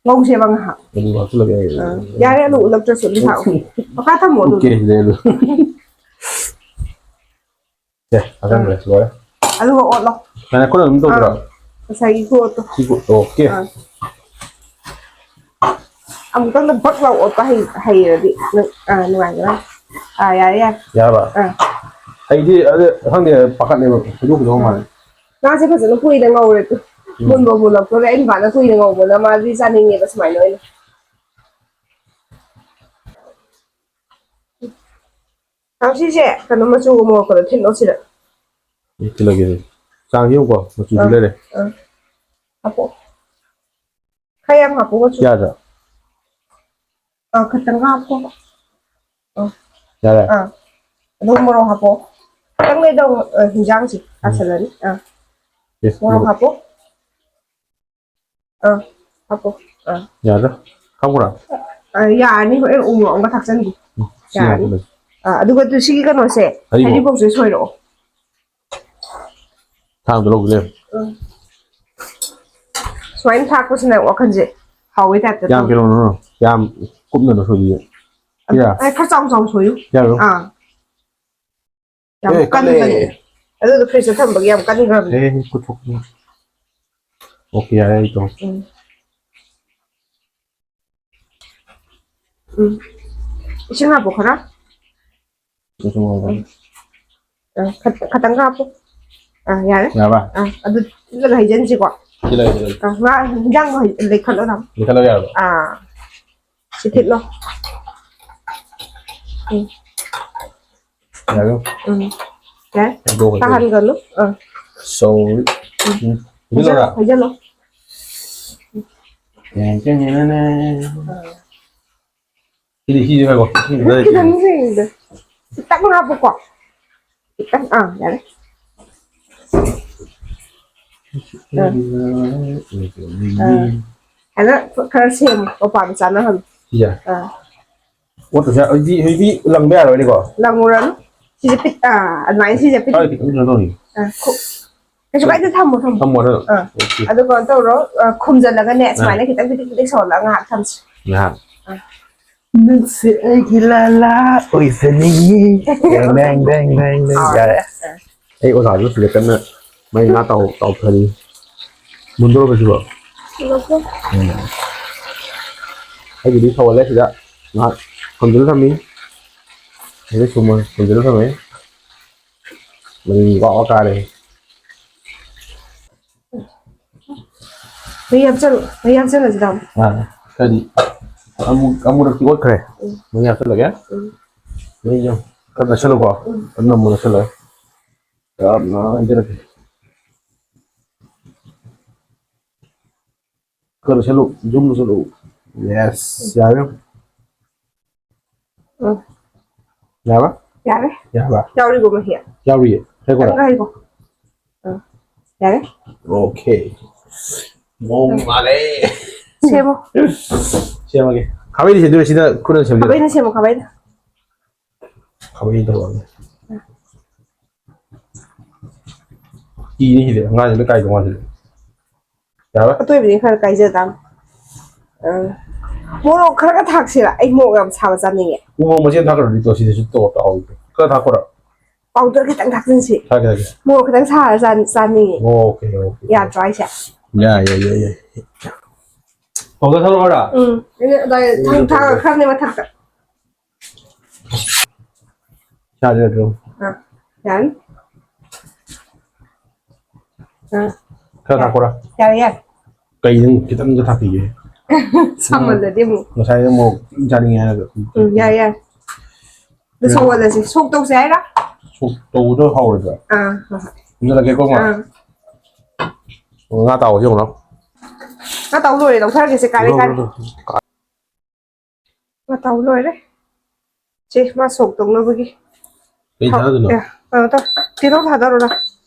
ꯉꯧꯁꯦꯕ ꯉꯥꯏꯍꯥꯛ꯫ ꯑꯂꯨ ꯍꯥꯞꯆꯤꯜꯂꯒꯦ꯫ ꯑꯥ꯫ ꯌꯥꯔꯦ, ꯑꯂꯨ ꯎꯠꯂꯛꯇ꯭ꯔꯁꯨ ꯑꯗꯨꯝ ꯊꯥꯛꯑꯣ꯫ ꯃꯈꯥ ꯊꯝꯃꯣ ꯑꯗꯨꯝ꯫ ꯎꯠꯀꯦ ꯁꯤꯗꯩ ꯑꯂꯨ꯫ ꯑꯦ, ꯊꯥꯖꯟꯈ꯭ꯔꯦ, ꯑꯥ꯫ ꯂꯣꯏꯔꯦ꯫ ꯑꯗꯨꯒ ꯑꯣꯠꯂꯣ꯫ ꯀꯥꯏꯅ ꯈꯨꯠꯅ ꯑꯗꯨꯝ ꯇꯧꯕ꯭ꯔꯣ? ꯑꯥ, ꯉꯁꯥꯏꯒꯤ ꯈꯨꯑꯣꯠꯇꯣ꯫ ꯁꯤ ꯈꯨ-, ꯑꯣꯀꯦ꯫ ꯑꯥ꯫ ꯑꯃꯨꯛꯇꯪꯗ ꯕꯛ ꯂꯥꯎ ꯑꯣꯠꯄ ꯍꯩ-, ꯍꯩꯔꯗꯤ ꯅꯪ, ꯑꯥ, ꯅꯨꯡꯉꯥꯏꯒꯗꯕ꯫ ꯑꯥ, ꯌꯥꯔꯦ, ꯌꯥꯔꯦ꯫ ꯌꯥꯔꯕ? ꯑꯥ꯫ ꯑꯩꯗꯤ ꯑꯗꯨ ꯈꯪꯗꯦ, ꯄꯥꯈꯠꯂꯦꯕ, ꯐꯨꯗꯣꯛꯈꯤꯗꯧ ꯃꯥꯜꯂꯦ꯫ ꯉꯥꯁꯦ ꯐꯖꯅ ꯀꯨꯏꯅ ꯉꯧꯔꯦ꯫ ꯎꯝ꯫ ꯃꯨꯟꯕ ꯃꯨꯜꯂꯛꯇꯣꯔꯦ꯫ ꯑꯩ ꯅꯨꯄꯥꯅ ꯀꯨꯏꯅ ꯉꯧꯕꯅ ꯃꯥꯗꯤ ꯆꯥꯅꯤꯡꯉꯦꯕ ꯁꯨꯃꯥꯏꯅ ꯑꯣꯏꯅ꯫ ꯅꯪ ꯁꯤꯁꯦ ꯀꯩꯅꯣ ꯃꯆꯨ ꯑꯃꯨꯔꯛꯄꯗ ꯊꯤꯠꯂꯣ ꯁꯤꯗ꯫ ꯑꯩ ꯊꯤꯠꯂꯒꯦ꯫ ꯆꯥꯡ ꯌꯦꯡꯉꯨꯀꯣ, ꯃꯆꯨꯁꯨ ꯑꯥ, ꯂꯩꯔꯦ꯫ ꯑꯥ꯫ ꯍꯥꯞꯄꯣ꯫ ꯈꯔ ꯌꯥꯝ ꯍꯥꯞꯄꯣ ꯃꯆꯨ꯫ ꯌꯥꯗ꯭ꯔꯥ? ꯑꯥ, ꯈꯤꯇꯪ ꯍꯥꯞꯄꯣ꯫ ꯑꯥ꯫ ꯌꯥꯔꯦ? ꯑꯥ꯫ ꯑꯗꯨꯒ ꯃꯣꯔꯣꯛ ꯍꯥꯞꯄꯣ꯫ ꯈꯤꯇꯪ ꯂꯩꯗꯧ, ꯑ, ꯍꯤꯟꯖꯥꯡꯁꯦ ꯎꯝ꯫ ꯇꯥꯁꯜꯂꯅꯤ꯫ ꯑꯥ꯫ ꯑꯦ, ꯃꯣꯔꯣꯛ ꯃꯣꯔꯣꯛ꯫ ꯍꯥꯞꯄꯣ꯫ ꯑꯥ, ꯍꯥꯞꯄꯣ꯫ ꯑꯥ꯫ ꯌꯥꯗ꯭ꯔꯥ? ꯍꯥꯞꯈ꯭ꯔꯥ? ꯑꯥ, ꯌꯥꯔꯅꯤ꯫ ꯍꯣꯔꯦꯟ ꯎ ꯃꯣꯔꯣꯛ ꯑꯃꯒ ꯊꯥꯛꯆꯟꯒꯦ꯫ ꯎꯝ, ꯁꯤ ꯌꯥꯔꯅꯤ꯫ ꯍꯥꯞꯄ ꯂꯣꯏꯁꯤ꯫ ꯑꯥ, ꯑꯗꯨꯒ ꯇꯨ ꯁꯤꯒꯤ ꯀꯩꯅꯣꯁꯦ, ꯍꯔꯤꯕꯣꯞ꯫ ꯍꯔꯤꯕꯣꯞꯁꯦ ꯁꯣꯏꯔꯛꯑꯣ꯫ ꯊꯥꯡꯗꯣ ꯂꯧꯁꯤ ꯂꯩꯔꯦ꯫ ꯎꯝ꯫ ꯁꯨꯃꯥꯏꯅ ꯊꯥꯛꯄꯁꯤꯅ ꯋꯥꯈꯜꯁꯦ ꯍꯥꯎꯕꯩ ꯇꯥꯏꯞꯇ ꯌꯥꯝ ꯇꯧꯋꯦ꯫ ꯀꯩꯅꯣꯅꯣ, ꯌꯥꯝ ꯀꯨꯞꯅ ꯁꯣꯏꯕꯤꯌꯨ꯫ ꯑꯗꯨ, ꯌꯥ꯫ ꯑꯩ ꯈꯔ ꯆꯥꯎ ꯆꯥꯎ ꯁꯣꯏꯌꯨ꯫ ꯌꯥꯔꯣ? ꯑꯥ꯫ ꯌꯥꯝ ꯑꯦ, ꯀꯟꯕꯅꯦ꯫ ꯀꯜꯂꯦ꯫ ꯑꯗꯨꯗꯣ ꯐ꯭ꯔꯤꯖꯇ ꯊꯝꯕꯒꯤ ꯌꯥꯝ ꯀꯟꯈ꯭ꯔꯕꯅꯦ꯫ ꯑꯦ, ꯈꯨꯠꯊꯣꯛꯄꯅꯤ꯫ ꯑꯣꯀꯦ, ꯌꯥꯔꯦ, ꯑꯩ ꯇꯧ꯫ ꯎꯝ꯫ ꯎꯝ꯫ ꯏꯁꯤꯡ ꯍꯥꯞꯄꯣ ꯈꯔ꯫ ꯏꯁꯤꯡ ꯍꯥꯞꯄꯣ꯫ ꯎꯝ꯫ ꯑ, ꯈꯠ-, ꯈꯇꯪꯒ ꯍꯥꯞꯄꯣ꯫ ꯑ, ꯌꯥꯔꯦ꯫ ꯌꯥꯔꯕ? ꯑ, ꯑꯗꯨ ꯊꯤꯠꯂꯒ ꯍꯩꯖꯤꯟꯁꯤꯀꯣ꯫ ꯊꯤꯠꯂꯒ ꯍꯩꯖꯤꯟ꯫ ꯑ, ꯉꯥ ꯍꯤꯟꯖꯥꯡꯗꯣ ꯍꯩ-, ꯂꯩꯈꯠꯂꯣ ꯇꯥꯃꯣ꯫ ꯂꯩꯈꯠꯂꯣ ꯌꯥꯔꯕ? ꯑꯥ꯫ ꯁꯤ ꯊꯤꯠꯂꯣ꯫ ꯎꯝ꯫ ꯌꯥꯔꯦ? ꯎꯝ꯫ ꯌꯥꯔꯦ꯫ ꯍꯩꯗꯣꯛꯈ꯭ꯔꯦ꯫ ꯇꯥꯍꯟꯒꯅꯨ꯫ ꯑ꯫ Sorry꯫ ꯎꯝ꯫ ꯎꯝ꯫ ꯍꯩꯖꯤꯜꯂꯣꯔꯥ? ꯍꯩꯖꯤꯜꯂꯣ꯫ ꯇꯦꯡ ꯇꯦꯡ ꯇꯦꯡ ꯇꯦꯡ꯫ ꯑ꯫ ꯁꯤꯗꯤ ꯁꯤꯁꯦ ꯉꯥꯏꯈꯣ꯫ ꯁꯤꯁꯤꯗ ꯈꯤꯇꯪ ꯁꯤꯗ꯫ ꯈꯤꯇꯪ ꯍꯥꯞꯄꯨꯀꯣ꯫ ꯈꯤꯇꯪ, ꯑꯥ, ꯌꯥꯔꯦ꯫ ꯑꯥ꯫ ꯑꯥ꯫ ꯍꯥꯏꯅ ꯈꯔ ꯁꯦꯝꯃꯨ, ꯃꯄꯥꯗꯣ ꯆꯥꯅꯍꯜꯂꯨ꯫ ꯁꯤꯁꯦ? ꯑꯥ꯫ ꯑꯣꯠꯇꯣꯏꯁꯦ ꯍꯧꯖꯤꯛꯇꯤ, ꯍꯧꯖꯤꯛꯇꯤ ꯂꯪꯕ ꯌꯥꯔꯣꯏꯅꯦꯀꯣ? ꯂꯪꯉꯨꯔꯅꯨ꯫ ꯁꯤꯁꯦ ꯄꯤꯠ-, ꯑꯥ, ꯑꯗꯨꯃꯥꯏꯅ ꯁꯤꯁꯦ ꯄꯤꯠ-, ꯁ꯭ꯋꯥꯏꯗ ꯈꯤꯇꯪ ꯀꯩꯅꯣ ꯇꯧꯅꯤ꯫ ꯑꯥ, ꯈꯨ-, ꯀꯩꯁꯨ ꯀꯥꯏꯗꯦ, ꯊꯝꯃꯣ, ꯊꯝꯃꯣ꯫ ꯊꯝꯃꯣ, ꯊꯝꯃꯣ꯫ ꯑꯥ꯫ ꯑꯣꯀꯦ꯫ ꯑꯗꯨ ꯀꯩꯅꯣ ꯇꯧꯔꯣ, ꯑꯥ, ꯈꯨꯝꯖꯤꯜꯂꯒ ꯅꯦ, ꯑꯥ꯫ ꯁꯨꯃꯥꯏꯅ ꯈꯤꯇꯪ ꯄꯤꯗꯤꯛ ꯄꯤꯗꯤꯛ ꯁꯧꯍꯜꯂꯒ ꯉꯥꯏꯍꯥꯛ ꯊꯝꯁꯤ꯫ ꯉꯥꯏꯍꯥꯛ꯫ ꯑꯥ꯫ ꯅꯪꯁꯦ ꯑꯩꯒꯤ ꯂꯥꯂꯥ ꯑꯣꯏꯖꯅꯤꯡꯉꯤ꯫ ꯕꯦꯡ, ꯕꯦꯡ, ꯕꯦꯡ, ꯕꯦꯡ꯫ ꯑꯥ꯫ ꯌꯥꯔꯦ꯫ ꯑꯥ꯫ ꯑꯩ ꯑꯣꯖꯥꯁꯨ ꯁꯤꯗ ꯀꯟꯅ ꯃꯩ ꯉꯥ ꯇꯥꯎ-, ꯇꯥꯎꯊꯔꯤ꯫ ꯃꯨꯟꯗꯣꯔꯕ ꯁꯤꯕꯣ? ꯃꯨꯜꯂꯛꯇ꯭ꯔꯤ꯫ ꯎꯝ꯫ ꯑꯩꯒꯤꯗꯤ ꯁꯧꯍꯜꯂꯦ ꯁꯤꯗ꯫ ꯉꯥꯏꯍꯥꯛ ꯈꯨꯝꯖꯤꯜꯂ ꯊꯝꯃꯤ꯫ ꯑꯩꯗꯤ ꯁꯨꯝ ꯈꯨꯝꯖꯤꯜꯂ ꯊꯝꯃꯦ꯫ ꯃꯅꯤꯟ ꯋꯥ ꯋꯥ ꯀꯥꯔꯦ꯫ ꯃꯍꯤ ꯍꯥꯞꯆꯜꯂꯨ꯫ ꯃꯍꯤ ꯍꯥꯞꯆꯜꯂꯁꯤ ꯇꯥꯃꯣ꯫ ꯑꯥ, ꯈꯔꯗꯤ ꯑꯃꯨꯛ, ꯑꯃꯨꯔꯛꯇꯤ ꯑꯣꯠꯈ꯭ꯔꯦ꯫ ꯎꯝ꯫ ꯃꯍꯤ ꯍꯥꯞꯆꯜꯂꯒꯦ꯫ ꯎꯝ꯫ ꯃꯍꯤꯁꯦ ꯈꯔ ꯅꯛꯁꯜꯂꯨꯀꯣ꯫ ꯎꯝ꯫ ꯈꯔ ꯅꯝꯃꯨ ꯅꯛꯁꯜꯂꯒ꯫ ꯌꯥꯝꯅ ꯍꯩꯖꯔꯛꯀꯦ꯫ ꯈꯔ ꯅꯛꯁꯜꯂꯨ, zoom ꯅꯛꯁꯜꯂꯨ꯫ Yes, ꯌꯥꯔꯦ꯫ ꯎꯝ꯫ ꯌꯥꯔꯕ? ꯌꯥꯔꯦ꯫ ꯌꯥꯔꯕ? ꯌꯥꯎꯔꯤꯕꯣ ꯃꯍꯤ? ꯌꯥꯎꯔꯤꯌꯦ꯫ ꯍꯩꯀꯣ? ꯈꯤꯇꯪꯒ ꯍꯩꯀꯣ꯫ ꯎꯝ꯫ ꯌꯥꯔꯦ? Okay꯫ ꯃꯑꯣꯡ ꯃꯥꯜꯂꯦ꯫ ꯁꯦꯝꯃꯣ꯫ ꯁꯦꯝꯃꯒꯦ꯫ ꯈꯥꯕꯩꯗꯤ ꯁꯦꯝꯗꯣꯏꯔꯣ? ꯁꯤꯗ ꯈꯨꯠꯅ ꯁꯦꯝꯗꯣꯏꯔꯣ? ꯈꯥꯕꯩꯅ ꯁꯦꯝꯃꯣ, ꯈꯥꯕꯩꯅ꯫ ꯈꯥꯕꯩ ꯇꯧꯔꯒꯦ꯫ ꯀꯤꯅꯤ ꯁꯤꯗꯤ꯫ ꯑꯉꯥꯡꯁꯤꯡ ꯂꯣꯏ ꯀꯥꯏꯗꯧ ꯃꯥꯜꯂꯦ꯫ ꯌꯥꯔꯕ? ꯑꯇꯣꯏꯕꯗꯤ ꯈꯔ ꯀꯥꯏꯖ ꯇꯥꯝ꯫ ꯑꯥ꯫ ꯃꯣꯔꯣꯛ ꯈꯔꯒ ꯊꯥꯛꯁꯤꯔꯥ? ꯑꯩ ꯃꯣꯔꯣꯛ ꯌꯥꯝ ꯁꯥꯕ ꯆꯥꯅꯤꯡꯉꯦ꯫ ꯎ ꯃꯣꯔꯣꯛ ꯃꯆꯦꯠ ꯊꯥꯛꯈ꯭ꯔꯗꯤ ꯇꯣ ꯁꯤꯗꯁꯨ ꯇꯣ ꯇꯥꯍꯧꯗ꯭ꯔꯦ꯫ ꯈꯔ ꯊꯥꯛꯈ꯭ꯔꯣ꯫ ꯄꯥꯎꯗꯔ ꯈꯤꯇꯪ ꯊꯥꯛꯆꯤꯟꯁꯤ꯫ ꯊꯥꯛꯀꯦ, ꯊꯥꯛꯀꯦ꯫ ꯃꯣꯔꯣꯛ ꯈꯤꯇꯪ ꯁꯥꯔ ꯆꯥ-, ꯆꯥꯅꯤꯡꯉꯦ꯫ Okay, okay. ꯌꯥꯗ꯭ꯔꯣ ꯍꯥꯏꯁꯦ? ꯌꯥꯏ, ꯌꯥꯏ, ꯌꯥꯏ, ꯌꯥꯏ꯫ ꯄꯥꯎꯗꯔ ꯊꯥꯛꯂꯛꯑꯣꯔꯥ? ꯎꯝ꯫ ꯑꯩꯅ ꯑꯗꯥꯏ ꯊꯥꯡ-, ꯊꯥꯡ ꯈꯔꯅꯦ ꯃꯊꯛꯇ꯫ ꯌꯥꯔꯦ, ꯌꯥꯔꯦ꯫ ꯑꯥ, ꯌꯥꯔꯅꯤ꯫ ꯑꯥ꯫ ꯈꯔ ꯊꯥꯛꯄ꯭ꯔꯥ? ꯌꯥꯔꯦ, ꯌꯥꯔꯦ꯫ ꯀꯩ ꯅꯪ ꯈꯤꯇꯪꯒ ꯊꯥꯛꯄꯤꯒꯦ? ꯁꯥꯃꯜꯂꯗꯤ ꯑꯃꯨꯛ꯫ ꯉꯁꯥꯏ ꯑꯃꯨꯛ ꯆꯥꯅꯤꯡꯉꯦ ꯍꯥꯏꯔꯒ꯫ ꯎꯝ, ꯌꯥꯏ, ꯌꯥꯏ꯫ ꯑꯗꯨ ꯁꯧꯍꯜꯂꯁꯤ꯫ ꯁꯣꯛ ꯇꯧꯁꯦ ꯍꯥꯏꯔꯥ? ꯁꯣꯛ ꯇꯧꯕꯗꯣ ꯍꯥꯎꯔꯣꯏꯗ꯭ꯔꯥ? ꯑꯥ, ꯍꯣꯏ, ꯍꯣꯏ꯫ ꯄꯨꯟꯁꯤꯜꯂꯛꯀꯦꯀꯣ, ꯃꯥ? ꯑꯥ꯫ ꯑꯣ, ꯉꯥ ꯇꯥꯎꯕꯁꯦ ꯌꯦꯡꯉꯨꯅ꯫ ꯉꯥ ꯇꯥꯎ ꯂꯣꯏꯔꯦ, ꯂꯧꯊꯔꯒꯦꯁꯦ, ꯀꯥꯔꯦ, ꯀꯥꯔꯦ꯫ ꯂꯧꯊꯔꯣ, ꯂꯧꯊꯔꯣ꯫ ꯉꯥ ꯇꯥꯎ ꯂꯣꯏꯔꯦ꯫ ꯁꯦ, ꯃꯥ ꯁꯣꯛ ꯇꯧꯅꯕꯒꯤ꯫ ꯀꯩ ꯊꯥꯎ, ꯊꯥꯗꯣꯏꯅꯣ? ꯑꯦ, ꯀꯩꯅꯣ ꯇꯧ, ꯇꯤꯜꯍꯧ ꯊꯥꯗꯔꯣ ꯅꯪ꯫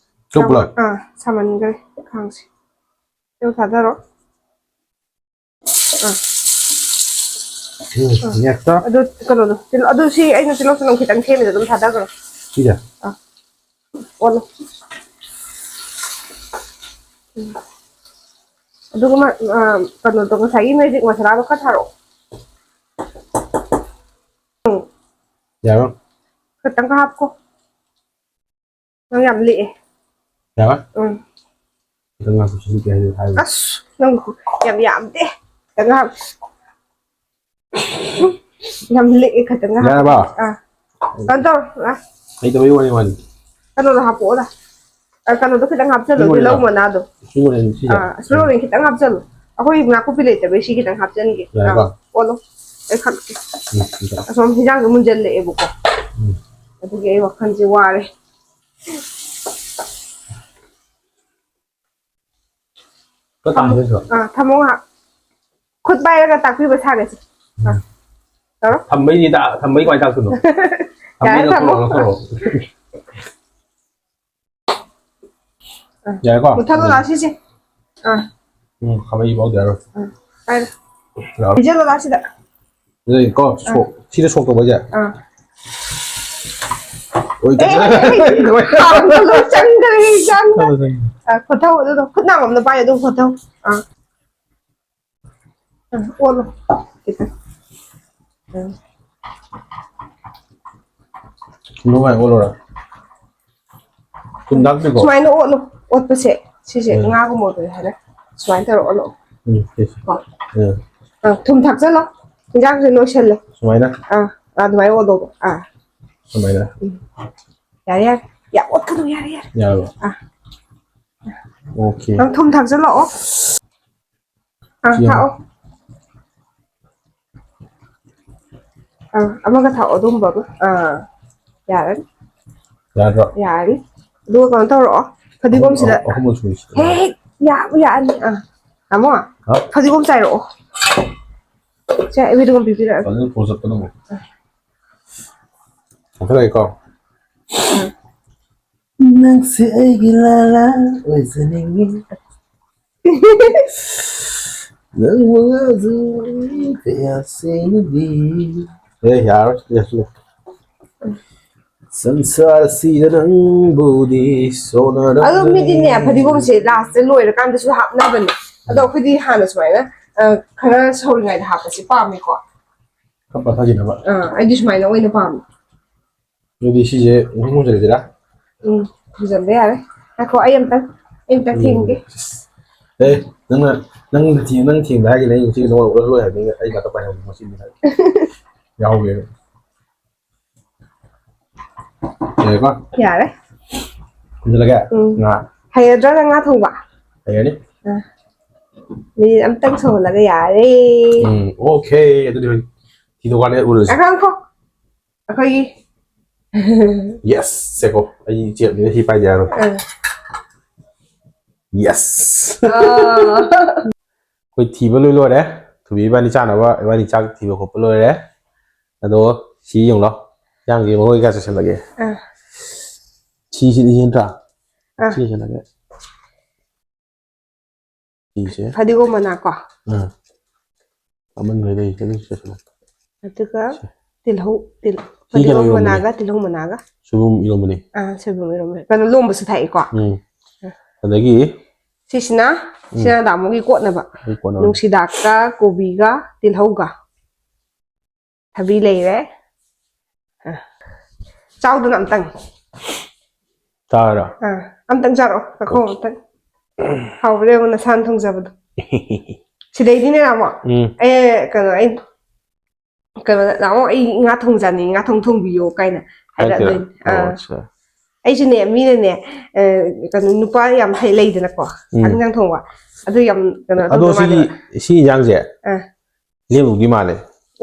ꯆꯨꯞꯄ꯭ꯔꯣ? ꯑꯥ, ꯁꯥꯃꯟꯈ꯭ꯔꯦ ꯈꯥꯡꯁꯦ꯫ ꯇꯤꯜꯍꯧ ꯊꯥꯗꯔꯣ꯫ ꯑꯥ꯫ ꯎꯝ, ꯑꯥ꯫ Next ꯇ꯫ ꯑꯗꯨ ꯀꯩꯅꯣꯗꯣ, ꯇꯤꯜ-, ꯑꯗꯨ ꯁꯤ ꯑꯩꯅ ꯇꯤꯜꯍꯧ ꯆꯅꯝ ꯈꯤꯇꯪ ꯁꯦꯝꯃꯤꯗꯣ ꯑꯗꯨꯝ ꯊꯥꯗꯈ꯭ꯔꯣ꯫ ꯁꯤꯁꯦ? ꯑꯥ꯫ ꯑꯣꯜꯂꯣ꯫ ꯎꯝ꯫ ꯑꯗꯨꯒ ꯃ-, ꯑ, ꯀꯩꯅꯣꯗꯣ, ꯉꯁꯥꯏꯒꯤ magic ꯃꯁꯥꯂꯥꯗꯣ ꯈꯔ ꯊꯥꯔꯛꯑꯣ꯫ ꯎꯝ꯫ ꯌꯥꯔꯣ? ꯈꯤꯇꯪꯒ ꯍꯥꯞꯀꯣ꯫ ꯅꯪ ꯌꯥꯝ ꯂꯤꯛꯑꯦ꯫ ꯌꯥꯔꯣ? ꯎꯝ꯫ ꯈꯤꯇꯪ ꯍꯥꯞꯄꯁꯨ ꯂꯤꯛꯑꯦ ꯍꯥꯏꯗꯣ ꯍꯥꯏꯕ꯫ ꯑꯁ, ꯅꯪ ꯌꯥꯝ ꯌꯥꯝꯗꯦ꯫ ꯈꯤꯇꯪꯒ ꯍꯥꯞ-, ꯌꯥꯝ ꯂꯤꯛꯑꯦ, ꯈꯇꯪꯒ ꯍꯥꯞꯄꯣ꯫ ꯌꯥꯔꯕ? ꯑꯥ꯫ ꯀꯩꯅꯣ ꯇꯧꯔꯣ, ꯑꯥ꯫ ꯍꯩꯇꯕꯩ ꯋꯥꯅꯤ, ꯋꯥꯅꯤ꯫ ꯀꯩꯅꯣꯗꯣ ꯍꯥꯞꯄꯛꯑꯣꯗ꯫ ꯑ, ꯀꯩꯅꯣꯗꯣ ꯈꯤꯇꯪ ꯍꯥꯞꯆꯜꯂꯣ, ꯁꯤ ꯃꯣꯏꯗ꯫ ꯇꯤꯜꯍꯧ ꯃꯅꯥꯗꯣ꯫ ꯁꯤ ꯃꯣꯏꯗ, ꯁꯤꯁꯦ꯫ ꯑꯥ, spring onion ꯈꯤꯇꯪ ꯍꯥꯞꯆꯜꯂꯣ꯫ ꯑꯩꯈꯣꯏ ꯅꯥꯀꯨꯞꯄꯤ ꯂꯩꯇꯕꯩ ꯁꯤ ꯈꯤꯇꯪ ꯍꯥꯞꯆꯟꯒꯦ꯫ ꯌꯥꯔꯦꯀꯣ? ꯑꯥ, ꯑꯣꯜꯂꯣ꯫ ꯑꯩ ꯈꯛꯀꯦ꯫ ꯎꯝ, ꯁꯤꯗ꯫ ꯑꯁꯣꯝ ꯍꯤꯟꯖꯥꯡꯗꯣ ꯃꯨꯟꯖꯜꯂꯛꯑꯦꯕꯀꯣ꯫ ꯎꯝ꯫ ꯑꯗꯨꯒꯤ ꯑꯩ ꯋꯥꯈꯜꯁꯦ ꯋꯥꯔꯦ꯫ ꯈꯔ ꯊꯝꯃꯣ꯫ ꯇꯥꯍꯟꯁꯤꯔꯣ? ꯑꯥ, ꯊꯝꯃꯣ ꯉꯥꯏꯍꯥꯛ꯫ ꯈꯨꯠ ꯄꯥꯏꯔꯒ ꯇꯥꯛꯄꯤꯕ ꯁꯥꯒꯦꯁꯦ꯫ ꯑꯥ, ꯎꯝ꯫ ꯇꯧꯔꯣ꯫ ꯊꯝꯕꯩꯅꯤꯗ, ꯊꯝꯕꯩ ꯀꯃꯥꯏ ꯇꯥꯛꯇꯣꯏꯅꯣ? ꯌꯥꯔꯦ, ꯊꯝꯕꯩ ꯊꯝꯃꯣ꯫ ꯂꯧꯊꯣꯛꯑꯣ, ꯂꯧꯊꯣꯛꯑꯣ꯫ ꯑꯥ꯫ ꯌꯥꯔꯦꯀꯣ? ꯃꯨꯊꯠꯂꯣ, ꯎꯝ꯫ ꯂꯥꯎ, ꯁꯤꯁꯦ꯫ ꯑꯥ꯫ ꯎꯝ, ꯈꯥꯕꯩ ꯄꯥꯎꯗ ꯌꯥꯔꯣꯏ꯫ ꯑꯥ, ꯄꯥꯏꯔꯣ꯫ ꯂꯥꯎ꯫ ꯍꯩꯖꯜꯂꯣ, ꯂꯥꯎ, ꯁꯤꯗ꯫ ꯑꯗꯨꯗꯤ ꯀꯣ, ꯑꯥ꯫ ꯁꯣꯛ-, ꯁꯤꯗ ꯁꯣꯛ ꯇꯧꯕ ꯍꯥꯏꯁꯦ? ꯑꯥ꯫ ꯑꯣꯏ, ꯑꯦ, ꯑꯦ, ꯑꯦ, ꯑꯦ꯫ ꯀꯃꯥꯏ-, ꯈꯥꯡꯗꯣ ꯂꯣꯏ ꯆꯪꯈ꯭ꯔꯦ, ꯏꯟꯁꯥꯡꯗ꯫ ꯊꯧ, ꯊꯧ꯫ ꯑꯥ, ꯈꯣꯠꯊꯧ, ꯑꯗꯨꯗꯣ ꯈꯨꯠ ꯅꯥꯝꯃ ꯑꯝꯗ ꯄꯥꯏꯌꯣ, ꯑꯗꯨꯒ ꯈꯣꯠꯊꯧ꯫ ꯑꯥ꯫ ꯑꯥ, ꯑꯣꯜꯂꯣ꯫ ꯈꯤꯇꯪ꯫ ꯎꯝ꯫ ꯅꯨꯡꯉꯥꯏ ꯑꯣꯜꯂꯣꯔꯥ? ꯊꯨꯝ ꯊꯥꯛꯇ꯭ꯔꯤꯀꯣ? ꯁꯨꯃꯥꯏꯅ ꯑꯣꯠꯂꯣ꯫ ꯑꯣꯠꯄꯁꯦ ꯁꯤꯁꯦ ꯎꯝ꯫ ꯉꯥꯒꯨꯝꯕ ꯑꯣꯠꯄꯁꯦ ꯍꯥꯏꯅ ꯁꯨꯃꯥꯏꯅ ꯇꯧꯔ ꯑꯣꯠꯂꯣ꯫ ꯎꯝ, ꯁꯤ, ꯁꯤ. ꯀꯣ꯫ ꯎꯝ. ꯑꯥ, ꯊꯨꯝ ꯊꯥꯛꯆꯜꯂꯣ꯫ ꯍꯤꯟꯖꯥꯡꯁꯦ ꯂꯣꯏꯁꯜꯂꯦ꯫ ꯁꯨꯃꯥꯏꯅ? ꯑꯥ, ꯑꯥ, ꯑꯗꯨꯃꯥꯏꯅ ꯑꯣꯠꯂꯣꯕ꯫ ꯑꯥ꯫ ꯁꯨꯃꯥꯏꯅ? ꯎꯝ꯫ ꯌꯥꯔꯦ, ꯌꯥꯔꯦ꯫ ꯌꯥꯝ ꯑꯣꯠꯀꯅꯨ, ꯌꯥꯔꯦ, ꯌꯥꯔꯦ꯫ ꯌꯥꯔꯕ? ꯑꯥ꯫ ꯑꯣꯀꯦ. ꯅꯪ ꯊꯨꯝ ꯊꯥꯛꯆꯜꯂꯛꯑꯣ꯫ ꯑꯥ, ꯁꯤ ꯌꯥꯝ- ꯊꯥꯛꯑꯣ꯫ ꯑꯥ, ꯑꯃꯒ ꯊꯥꯛꯑꯣ, ꯑꯗꯨꯒꯨꯝꯕ ꯑꯃ꯫ ꯑꯥ, ꯌꯥꯔꯅꯤ꯫ ꯌꯥꯗ꯭ꯔꯣ? ꯌꯥꯔꯅꯤ꯫ ꯑꯗꯨꯒ ꯀꯩꯅꯣ ꯇꯧꯔꯛꯑꯣ꯫ ꯐꯗꯤꯒꯣꯝꯁꯤꯗ꯫ ꯑꯍꯨꯝ-, ꯑꯍꯨꯝꯂꯛ ꯁꯨꯔꯦ ꯁꯤꯗ꯫ ꯍꯦ, ꯍꯦ, ꯌꯥꯕꯨ ꯌꯥꯔꯅꯤ꯫ ꯑꯥ, ꯇꯥꯃꯣ, ꯍꯥ? ꯐꯗꯤꯒꯣꯝ ꯆꯥꯏꯔꯛꯑꯣ꯫ ꯁꯦ, ꯑꯩ ꯐꯗꯤꯒꯣꯝ ꯄꯤꯕꯤꯔꯛꯑꯒꯦ꯫ ꯐꯖꯅ ꯄꯣꯁ ꯆꯠꯄꯅ ꯑꯃꯨꯛ꯫ ꯆꯠꯊꯔꯛꯑꯦꯀꯣ? ꯅꯪꯁꯦ ꯑꯩꯒꯤ ꯂꯥꯂꯥ ꯑꯣꯏꯖꯅꯤꯡꯉꯤ꯫ ꯅꯪꯕꯨ ꯉꯥꯎꯖꯩ ꯀꯌꯥ ꯁꯦꯡꯅꯗꯤ꯫ ꯑꯦ, ꯌꯥꯔꯣꯏ, ꯌꯥꯔꯣꯏ꯫ ꯁꯪꯁꯥꯔꯁꯤꯗ ꯅꯪꯕꯨꯗꯤ ꯁꯣꯟꯅꯔꯝꯂꯦ꯫ ꯑꯗꯣ ꯃꯤꯗꯤꯅꯦ, ꯐꯗꯤꯒꯣꯝꯁꯦ ꯂꯥꯁꯇ ꯂꯣꯏꯔꯀꯥꯟꯗꯁꯨ ꯍꯥꯞꯅꯕꯅꯦ꯫ ꯑꯗꯣ ꯑꯩꯈꯣꯏꯗꯤ ꯍꯥꯟꯅ ꯁꯨꯃꯥꯏꯅ, ꯑ, ꯈꯔ ꯁꯧꯔꯤꯉꯩꯗ ꯍꯥꯞꯄꯁꯦ ꯄꯥꯝꯃꯦꯀꯣ꯫ ꯈꯔ ꯄꯠꯊꯈꯤꯅꯕ꯫ ꯑꯥ, ꯑꯩꯗꯤ ꯁꯨꯃꯥꯏꯅ ꯑꯣꯏꯅ ꯄꯥꯝꯃꯦ꯫ ꯑꯗꯨꯗꯤ ꯁꯤꯁꯦ ꯃꯨꯟ ꯃꯨꯟꯖꯜꯂꯁꯤꯔꯥ? ꯎꯝ, ꯊꯨꯖꯟꯕ ꯌꯥꯔꯦ꯫ ꯉꯥꯏꯈꯣ, ꯑꯩ ꯑꯝꯇꯪ, ꯑꯩ ꯑꯝꯇꯪ ꯊꯦꯡꯒꯦ꯫ ꯑꯦ, ꯅꯪꯅ, ꯅꯪ ꯊꯦꯡ-, ꯅꯪ ꯊꯦꯡꯕ ꯍꯥꯏꯒꯦ, ꯅꯪ ꯁꯤꯒꯤ ꯅꯉꯣꯟꯗ ꯂꯣꯏ ꯍꯥꯏꯕꯅꯤ, ꯑꯩ ꯉꯥꯛꯇ ꯄꯥꯏꯍꯧꯒꯦ ꯉꯁꯤꯗꯤ꯫ ꯌꯥꯎꯒꯦ꯫ ꯌꯥꯔꯦꯀꯣ? ꯌꯥꯔꯦ꯫ ꯈꯨꯝꯖꯤꯜꯂꯒꯦ? ꯎꯝ꯫ ꯉꯥ꯫ ꯍꯩꯔꯗ꯭ꯔꯥ ꯅꯪ ꯉꯥ ꯊꯣꯡꯕ? ꯍꯩꯔꯅꯤ? ꯑꯥ꯫ ꯃꯤꯅꯤꯠ ꯑꯝꯇꯪ ꯁꯧꯍꯜꯂꯒ ꯌꯥꯔꯦ꯫ ꯎꯝ, ꯑꯣꯀꯦ꯫ ꯑꯗꯨꯗꯤ ꯍꯣꯏ, ꯊꯤꯗꯣꯛꯀꯥꯟꯗ ꯎꯔꯁꯤ꯫ ꯉꯥꯏꯈꯣ, ꯉꯥꯏꯈꯣ꯫ ꯑꯩꯈꯣꯏꯒꯤ ꯌꯦꯁ! ꯁꯦꯀꯣ, ꯑꯩ ꯆꯦꯞꯅꯤꯅ ꯁꯤ ꯄꯥꯏꯗ ꯌꯥꯔꯣꯏ꯫ ꯑꯥ꯫ ꯌꯦꯁ! ꯑꯥ꯫ ꯑꯩꯈꯣꯏ ꯊꯤꯕ ꯂꯣꯏ ꯂꯣꯏꯔꯦ꯫ ꯊꯨꯕꯤ ꯏꯕꯥꯅꯤ ꯆꯥꯅꯕ, ꯏꯕꯥꯅꯤ ꯆꯥꯛ ꯊꯤꯕ ꯈꯣꯠꯄ ꯂꯣꯏꯔꯦ꯫ ꯑꯗꯣ ꯁꯤ ꯌꯦꯡꯂꯣ꯫ ꯌꯦꯟꯁꯥꯡꯁꯤ ꯃꯔꯣꯏ ꯀꯌꯥ ꯆꯥꯏꯁꯤꯜꯂꯒꯦ? ꯑꯥ꯫ ꯁꯤꯁꯤꯗꯤ ꯁꯤ ꯅꯠꯇ꯭ꯔꯥ? ꯑꯥ꯫ ꯁꯤ ꯆꯥꯏꯁꯤꯜꯂꯒꯦ꯫ ꯁꯤꯁꯦ꯫ ꯐꯗꯤꯒꯣꯝ ꯃꯅꯥ ꯀꯣ꯫ ꯑꯥ꯫ ꯑꯃꯟꯈꯩꯗ ꯑꯩ ꯑꯗꯨꯝ ꯆꯥꯏꯁꯤꯜꯂꯣ꯫ ꯑꯗꯨꯒ ꯇꯤꯜꯍꯧ, ꯇꯤꯜ-, ꯁꯤ ꯀꯩꯅꯣ ꯐꯗꯤꯒꯣꯝ ꯏꯔꯣꯝꯕꯅꯦ꯫ ꯃꯅꯥꯒ ꯇꯤꯜꯍꯧ ꯃꯅꯥꯒ꯫ ꯁꯣꯏꯕꯨꯝ ꯏꯔꯣꯝꯕꯅꯤ꯫ ꯑꯥ, ꯁꯣꯏꯕꯨꯝ ꯏꯔꯣꯝꯕ꯫ ꯀꯩꯅꯣ ꯂꯣꯝꯕꯁꯨ ꯊꯥꯛꯏꯀꯣ꯫ ꯎꯝ꯫ ꯑꯗꯒꯤ ꯁꯤꯁꯤꯅ, ꯁꯤꯅ ꯗꯥꯃꯣꯒꯤ ꯀꯣꯠꯅꯕ꯫ ꯑꯩ ꯀꯣꯟꯅ ꯅꯨꯡꯁꯤꯗꯥꯛꯀ, ꯀꯣꯕꯤꯒ, ꯇꯤꯜꯍꯧꯒ꯫ ꯊꯕꯤ ꯂꯩꯔꯦ꯫ ꯑ꯫ ꯆꯥꯎꯗꯅ ꯑꯝꯇꯪ꯫ ꯆꯥꯔꯣ꯫ ꯑꯥ, ꯑꯝꯇꯪ ꯆꯥꯔꯛꯑꯣ꯫ ꯆꯥꯛꯈꯣꯝ ꯑꯝꯇꯪ꯫ ꯍꯥꯎꯕ꯭ꯔꯥ ꯌꯦꯡꯉꯣ, ꯅꯁꯥꯅ ꯊꯣꯡꯖꯕꯗꯣ꯫ ꯁꯤꯗꯩꯗꯤꯅꯦ, ꯇꯥꯃꯣ꯫ ꯎꯝ꯫ ꯑꯦ, ꯀꯩꯅꯣ, ꯑꯩ, ꯀꯩꯅꯣ, ꯇꯥꯃꯣ, ꯑꯩ ꯉꯥ ꯊꯣꯡ ꯆꯥꯅꯤꯡꯉꯤ, ꯉꯥ ꯊꯣꯡ ꯊꯣꯡꯕꯤꯌꯣ ꯀꯥꯏꯅ ꯍꯥꯏꯔꯛꯀꯦꯔꯥ? ꯍꯥꯏꯔꯛꯑꯗꯣꯏꯅꯦ꯫ ꯑꯥ꯫ ꯑꯣ, ꯑꯠꯆꯥ꯫ ꯑꯩꯁꯨꯅꯦ, ꯃꯤꯅꯅꯦ, ꯑ, ꯀꯩꯅꯣ, ꯅꯨꯄꯥ ꯌꯥꯝ ꯍꯩ ꯂꯩꯗꯅꯀꯣ, ꯎꯝ꯫ ꯆꯥꯛ ꯏꯟꯖꯥꯡ ꯊꯣꯡꯕ꯫ ꯑꯗꯨ ꯌꯥꯝ, ꯀꯩꯅꯣ ꯑꯗꯣ ꯇꯧꯗꯧ ꯁꯤꯒꯤ, ꯃꯥꯜꯂꯦꯕ꯫ ꯁꯤ ꯏꯟꯖꯥꯡꯁꯦ ꯑꯥ꯫ ꯂꯦꯝꯗꯧꯗꯤ ꯃꯥꯜꯂꯦ꯫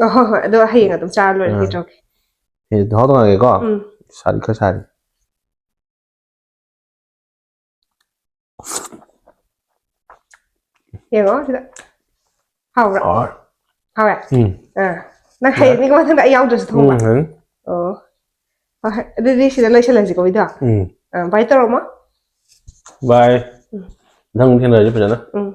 ꯑ, ꯍꯣꯏ, ꯍꯣꯏ꯫ ꯑꯗꯣ ꯍꯌꯦꯡ ꯑꯗꯨꯝ ꯆꯥꯔ ꯂꯣꯏꯔꯦ, ꯑꯥ꯫ ꯀꯩꯗꯧꯔꯒꯦ? ꯑꯦ, ꯊꯥꯎ ꯇꯧꯔꯒꯦꯀꯣ꯫ ꯎꯝ꯫ ꯁꯥꯔꯤ, ꯈꯔ ꯁꯥꯔꯤ꯫ ꯌꯦꯡꯉꯣ ꯁꯤꯗ꯫ ꯍꯥꯎꯕ꯭ꯔꯥ? ꯑꯣ꯫ ꯍꯥꯎꯋꯦ? ꯎꯝ꯫ ꯑꯥ꯫ ꯅꯪ ꯍꯩꯔꯅꯤꯀꯣ, ꯃꯊꯪꯗ ꯑꯩ ꯌꯥꯎꯗ꯭ꯔꯁꯨ ꯊꯣꯡꯕ? ꯎꯝ, ꯍꯩ꯫ ꯑꯣ꯫ ꯍꯣꯏ, ꯍꯣꯏ꯫ ꯑꯗꯨꯗꯤ ꯁꯤꯗ ꯂꯣꯏꯁꯤꯜꯂꯁꯤꯀꯣ, ꯏꯗꯣ? ꯎꯝ꯫ ꯑꯥ, bye ꯇꯧꯔꯝꯃꯣ꯫ Bye꯫ ꯎꯝ꯫ ꯃꯊꯪ ꯊꯦꯡꯅꯔꯁꯤ ꯐꯖꯅ꯫ ꯎꯝ꯫